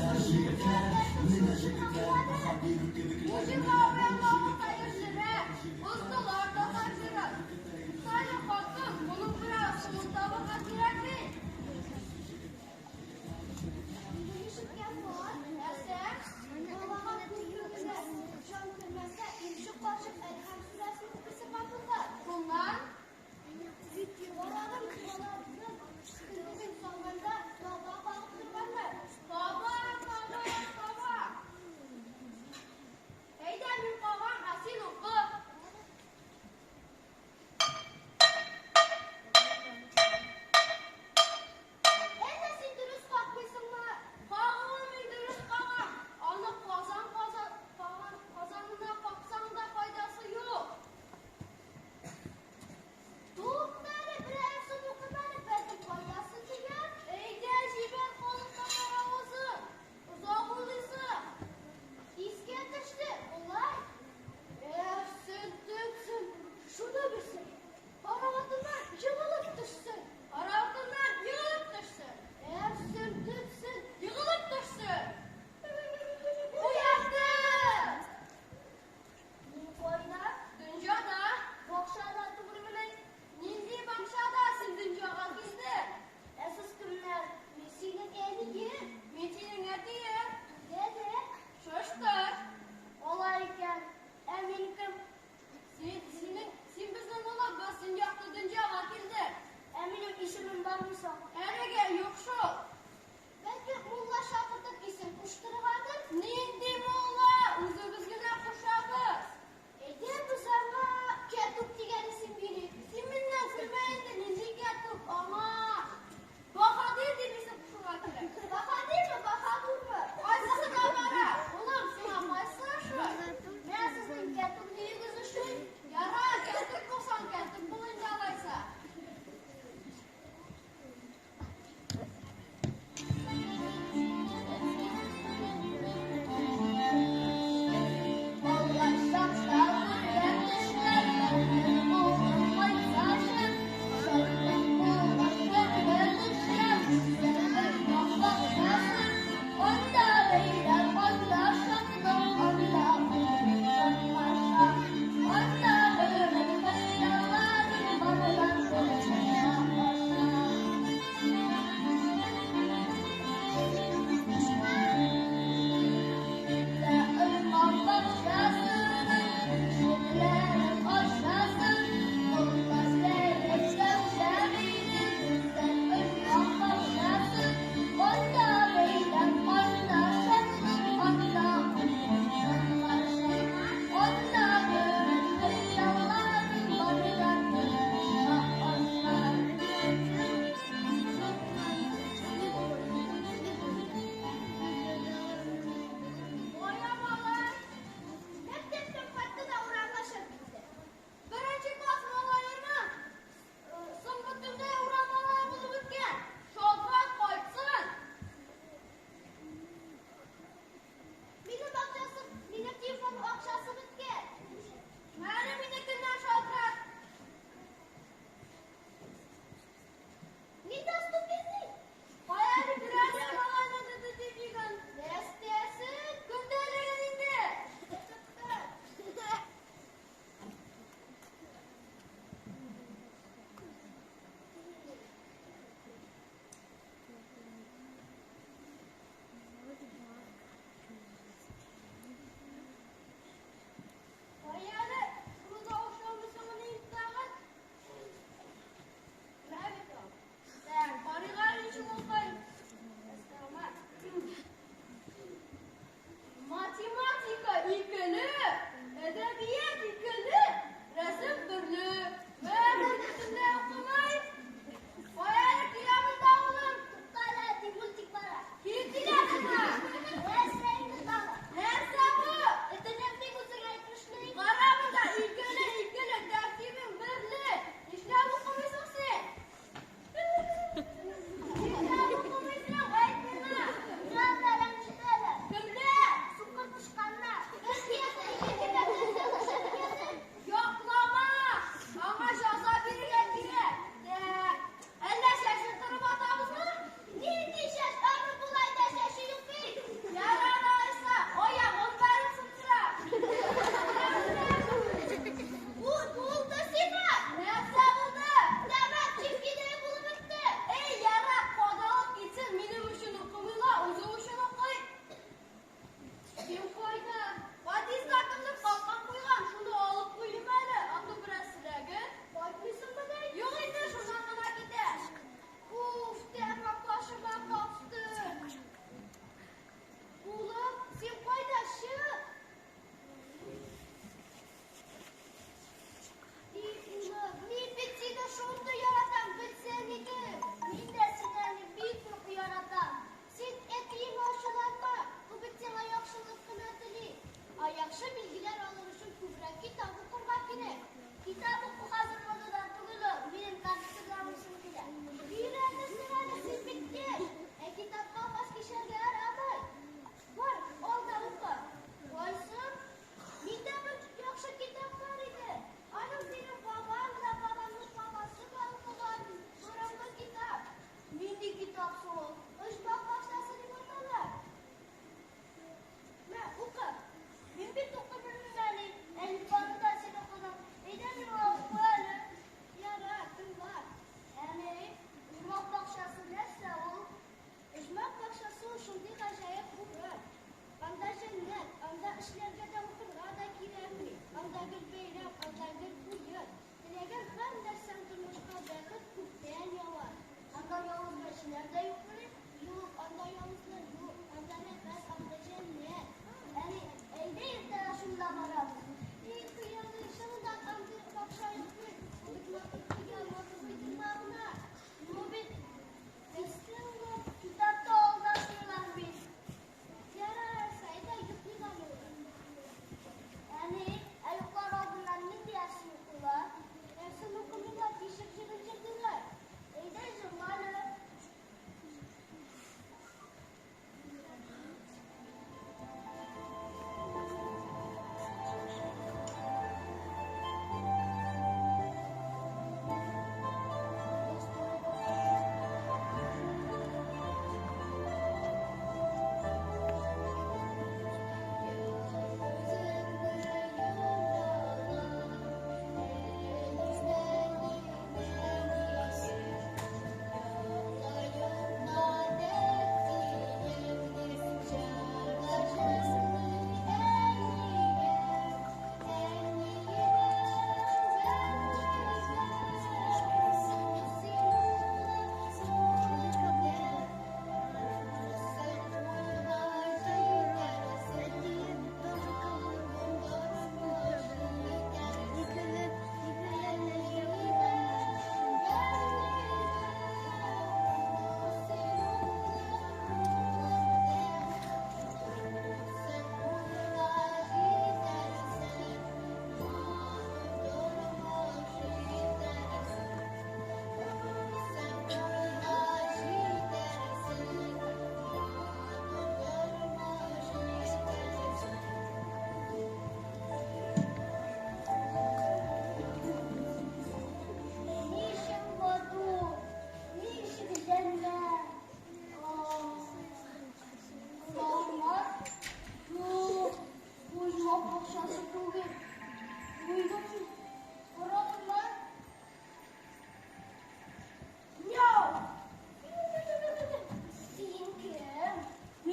Егетләр, менә җегетләр, баһадир кебекләр. Бу җырга урамда саен җыры, осталар татар җыры. Тукта әле, хатын, моның бераз суын табарга кирәк бит. Ишеткән бар. Нәрсә? Балага күз кермәсә, җан кермәсә, имче карчык Әлхәм сүрәсен укыйсы хатынга. Шуннан? Баланың баласының кендеген салганда таба кагып торганнар. Таба, таба, таба. Әйдә,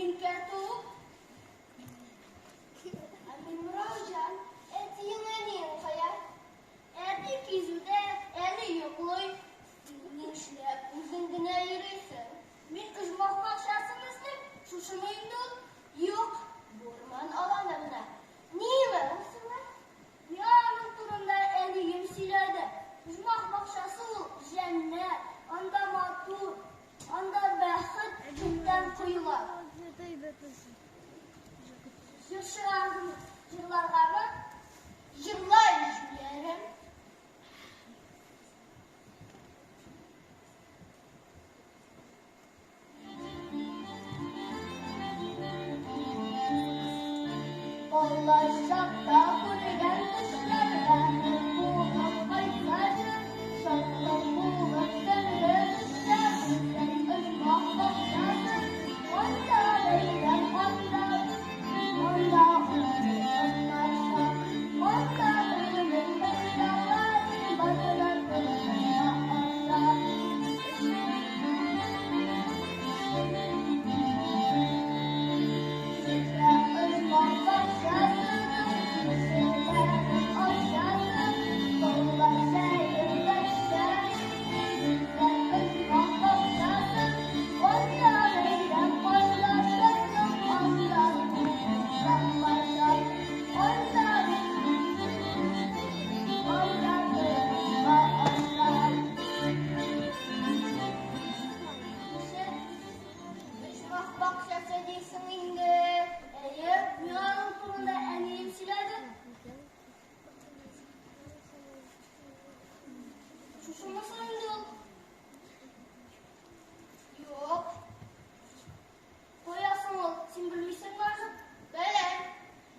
Мин Кәтүк. Ә мин Раужан. Әтиең, әниең кая? Әти кизүдә, әни йоклый. Син нишләп үзең генә йөрисең? Мин оҗмах бакчасын эзлим. Шушымы инде ул? Юк, бу урман аланы гына. Ниме ул сиңа? Миңа аның турында әнием сөйләде. Оҗмах бакчасы ул җәннәт. Анда матур, анда бәхет күктән коела. Җырчыга җырларгамы? Җырлай, җүләрем. Балачакта күргән төшләргә булып кайтса җыр, шатлык булып төрле төстә үткән оҗмах бакчасы, анда бәйрәм, анда, анда уйный шат, анда гөлнең бакчалар, батырыр дөнья аша. Сезгә оҗмах бакчасының кешеләр ашасы, балалар җәелгән Бездә оҗмах бакчасы, анда бәйрәм, анда шатлык, анда тамаша, анда анда дөнья аша. Оҗмах бакчасы дисең инде. Әйе, миңа аның турында әнием сөйләде. Шушымы соң инде ул? Юк. Кая соң ул? Син белмисеңме азык? Беләм.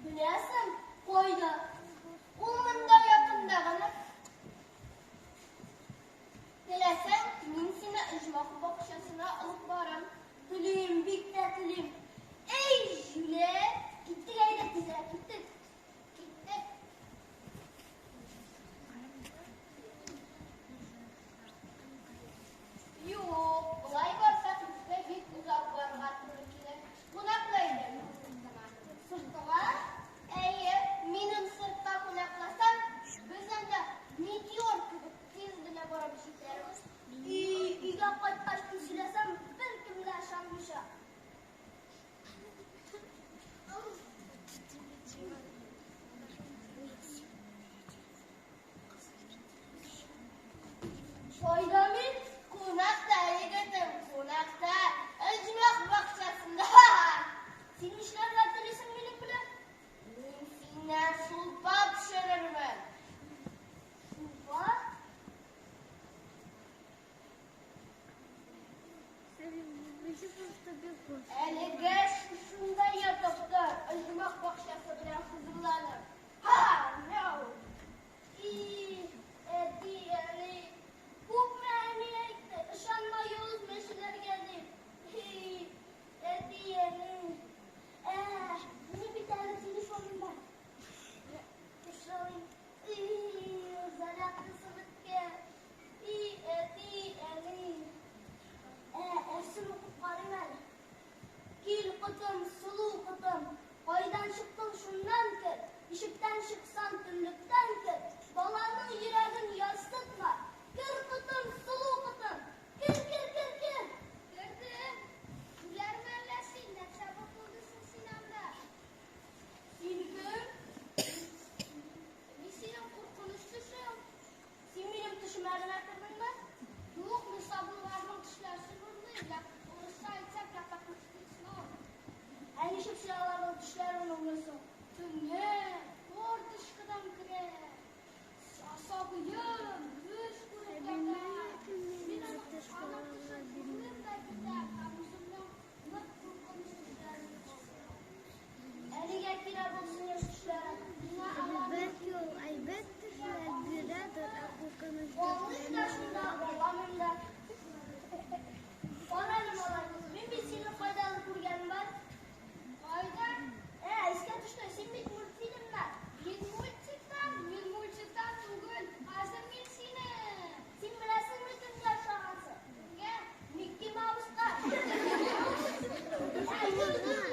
Беләсең? Кайда? Ул монда якында гына. Теләсәң, мин сине оҗмах бакчасына алып барам. Телим, бик тә телим. Эй, җүләр! Киттек әйдә тизрәк, киттек. Киттек. Юк, болай барсак, безгә бик озак барырга туры килер. Кунаклар әйдә сыртыңа. Сыртыңа? Әйе, минем сыртка кунакласаң, без анда метеор кебек тиз генә барып җитәрбез. И, өйгә кайткач та сөйләсәм, беркем дә ышанмыйча. Кайда мин? Кунакта, егетем, кунакта. Оҗмах бакчасында. Син нишләргә телисең минем белән? Мин синнән шулпа пешерермен. Шулпа? Әлегә шушында ятып тор, оҗмах бакчасы белән хозурланып. Ха! Мяу! И, әти, әни, күпме әни әйтте, ышанма явыз мәчеләргә дип. И, әти, әни. Ә, минем бит әле телефоным бар. Төшерәм. И, зарядкасы беткән. И, әти, әни. Ә, әфсен укып карыйм әле. Кил, котым, сылу котым, кайдан чыктың, шуннан кер. Ишектән чыксаң, төнлектән кер. Баланың йөрәген ярсытма. Кер, котым, сылу котым. Кер, кер, кер, кер. Кердем. Юләрме әллә син? Нәрсә бакылдыйсың син анда? Син кем? Мин синең куркыныч төшең. Син минем төшемә генә кердеңме? Юк, мин сабыйларның төшләрен урлыйм. Урысча әйтсәк, я похититель снов. Ә ничек син аларның төшләрен урлыйсың? Төнлә форточкадан керә. Сабыем, төш күреп ята. Мин аның төшен урлыйм да китәм һәм үземнең нык куркыныч төшләрен калдырам. Ә нигә кирәк ул синең төшләрең? Миңа аларны Бәлки ул әйбәт төшләр бирәдер, ә куркыныч Аңлыйм да төшләрне шунда, аңламыйм да. Кара әле, малай, мин бит сине кайдадыр күргәнем бар. Кайда? Ә, искә төште, син бит мультфильмнан. Мин мультиктан, мин мультиктан түгел. Хәзер мин сине. Син беләсеңме кемгә охшагансың? Кемгә? Микки Мауска. Ә, юк, юк,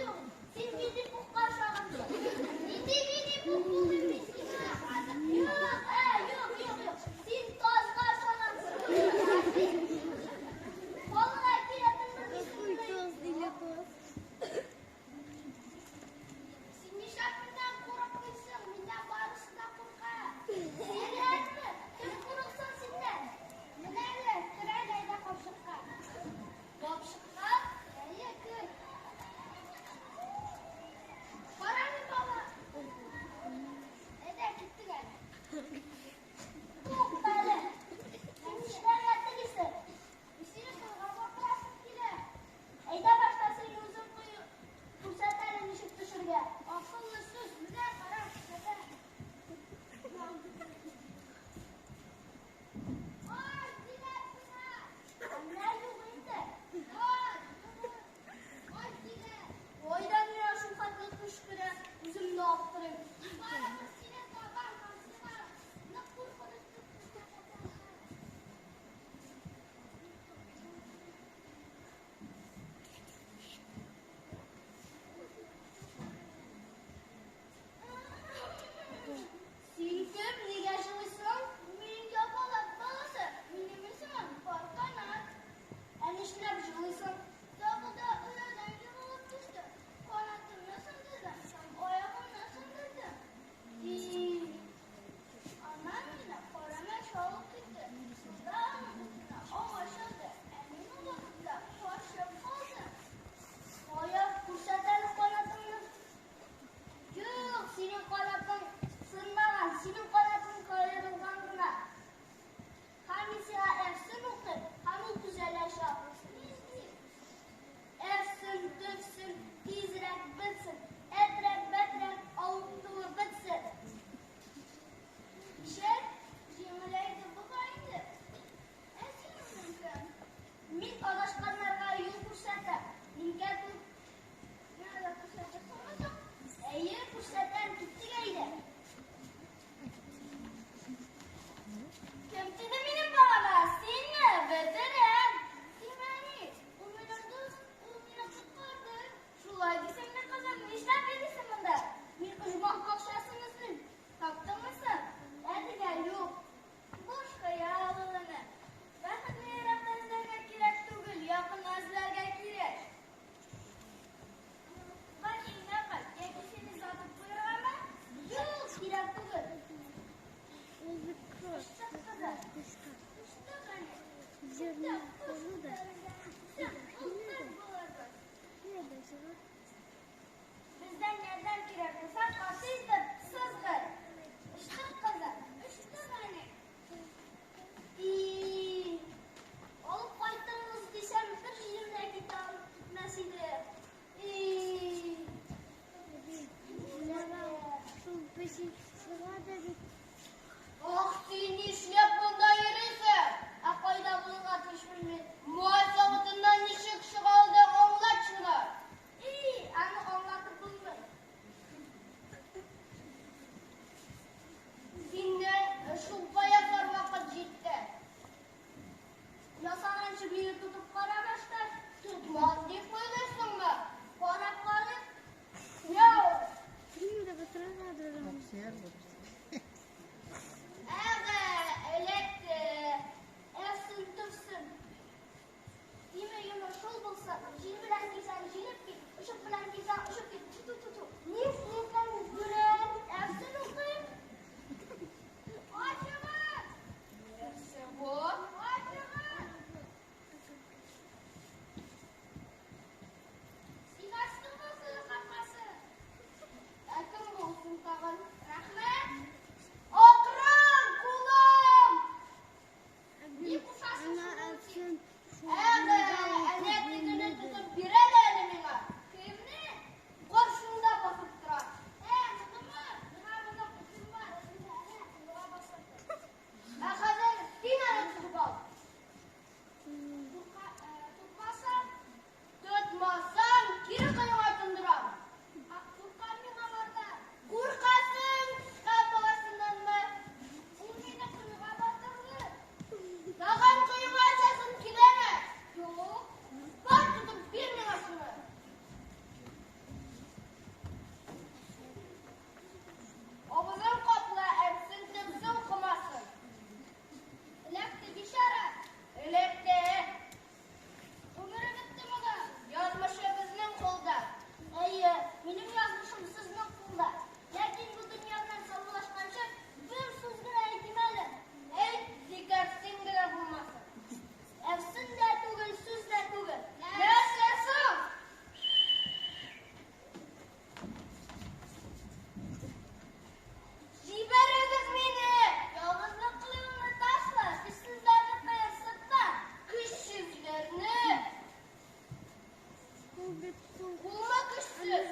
Булма көчсез.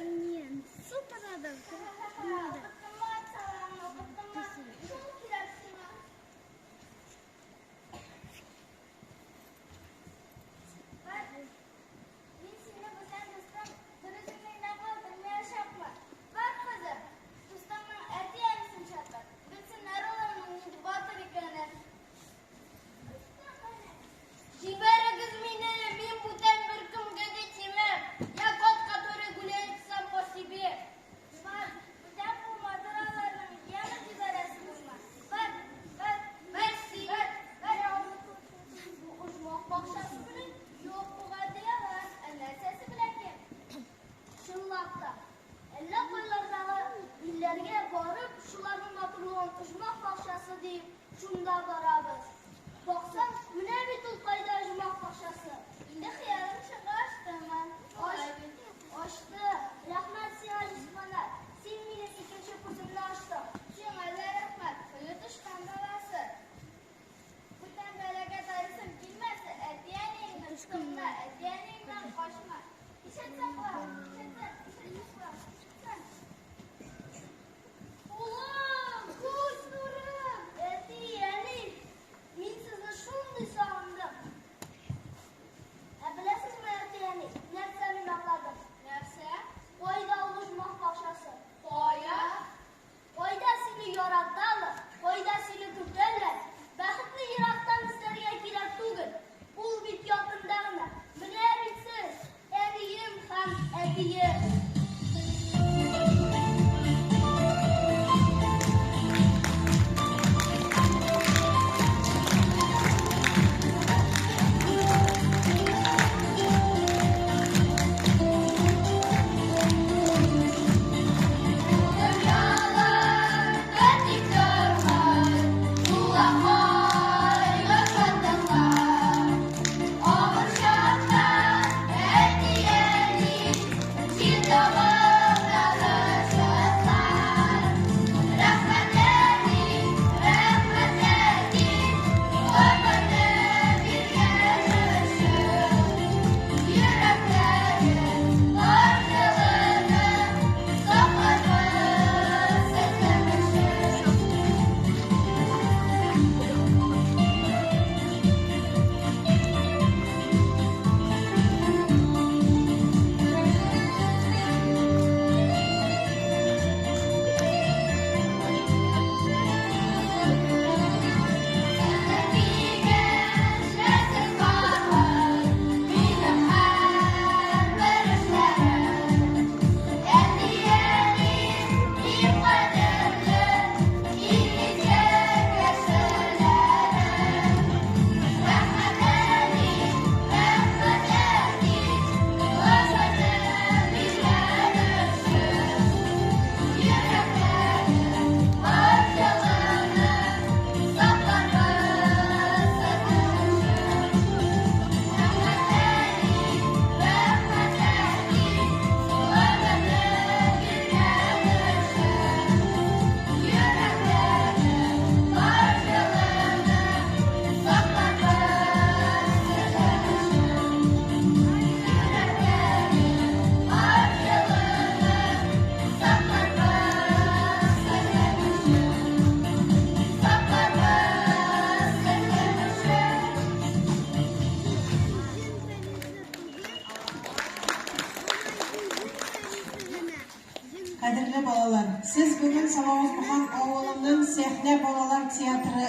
Су тарадым. Шул кирәк сиңа. Бар, мин сине бүтән дустым, берүзең генә калдырмаячакмын. Бар, кызым, дустыңның әти-әнисен чакыр. Белсеннәр аларның нинди батыр икәнен. Җибәрегез мине, мин бүтән беркемгә дә тимәм. Я кот, который гуляет сам по себе. Бар, бүтән булмадыр аларның, яме җибәрәсе булма. Бар, бар, Бар син. бар, бар. Бу оҗмах бакчасы белән юк бугай дияләр. Ә нәрсәсе белән ким? Чынлап та, әллә кайлардагы илләргә барып, шуларның матурлыгын оҗмах бакчасы дип, шунда барабыз. Баксаң, менә бит ул кайда оҗмах бакчасы. Инде хыялың чынга аштымы? Ашты. Рәхмәт сиңа, Җисмана. Син минем икенче күземне ачтың. Сиңа да рәхмәт, кое тычкан баласы. Бүтән бәлагә тарыйсың килмәсә, әти-әниеңне тыңла, әти-әниеңнән качма. Ишет сакла, ишет, ишет сакла. Улым, күз нурым. Әти, әни, мин сезне шундый сагындым. Ә беләсезме, әти, әни, нәрсә мин аңладым? Нәрсә? Кайда ул оҗмах бакчасы? Кая? Кайда сине яраталар, кайда сине көтәләр. Бәхетне ерактан эзләргә кирәк түгел. Ул бит якында гына. Менә бит сез, әнием һәм әтием. Дөньяларда тик тормый, тула кайгы шатлыклар. Авыр чакта әти-әни, җил давылдагы шатлар. Рәхмәт, әни, рәхмәт, әти, гомерне биргән өчен. Йөрәкләре бар җылыны сакларбыз сезнең өчен. Киңәшләрсез бармый минем һәрбер эшләрем. Әти-әни, иң кадерле, иң изге кешеләрем. Рәхмәт, әни, рәхмәт, әти, гомерне биргән өчен. Йөрәкләре бар җылыны сакларбыз сезнең өчен. Рәхмәт, әни, рәхмәт, әти, гомерне биргән өчен. Йөрәкләре бар җылыны сакларбыз сезнең өчен. Йөрәкләре бар җылыны сакларбыз сезнең өчен. Сакларбыз сезнең өчен. Җен пәрисе түгел, алай җен пәрисе генә. Җен Кадерле балалар, сез бүген Салавыз-Бухан авылының сәхнә балалар театры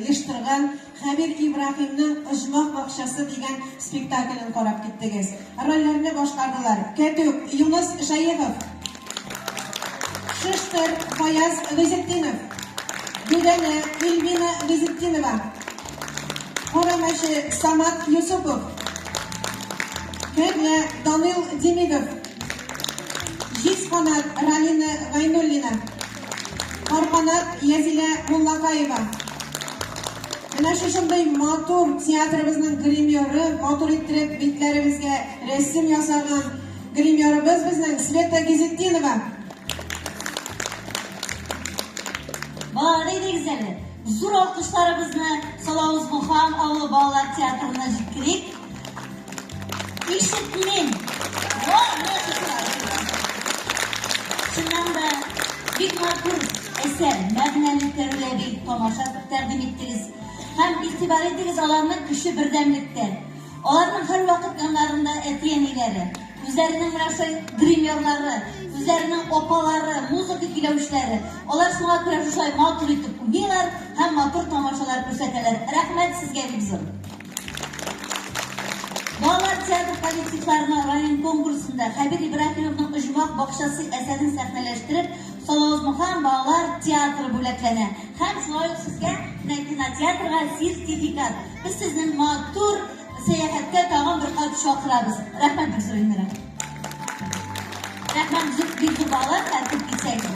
оештырган Хәбир Ибраһимның Оҗмах бакчасы дигән спектаклен карап киттегез. Рольләрне башкардылар: Кәтүк Юныс Шаехов, Шыштыр Фаяз Гыйзетдинов, Дүдәнә Эльвина Гыйзетдинова, Кара мәче Самат Юсупов, Кәрлә Данил Демидов, Җиз канат Ралина Гайнуллина, Карканат Язилә Муллакаева. Менә шушындый матур театрыбызның гримеры, матур иттереп битләребезгә рәсем ясаган гримерыбыз безнең Света Гизетдинова. Балалар, әйдәгез әле, зур алкышларыбызны Салавыз-Бухан авылы балалар театрына җиткерик. Ишетмим. Во, менә шушылай. Чыннан да бик матур әсәр, мәгънәле тәрбияви тамаша тәкъдим иттегез. Һәм игътибар итегез, аларның көче бердәмлектә. Аларның һәрвакыт яннарында әти-әниләре, үзләренең менә шулай гримерлары, үзләренең апалары, музыка көйләүчеләре. Алар шуңа күрә шушылай матур итеп уйныйлар һәм матур тамашалар күрсәтәләр. Рәхмәт сезгә бик зур. Балалар театр коллективларына район конкурсында Хәбир Ибраһимовның Оҗмах бакчасы әсәрен сәхнәләштереп, Салават Мухан балалар театры бүләкләнә. Һәм шулай ук сезгә менә кинотеатрга сертификат. Без сезне матур сәяхәткә тагын бер кат чакырабыз. Рәхмәт бик зур, Эльмира. Рәхмәт зур, бик зур балалар, тәртип китсәк.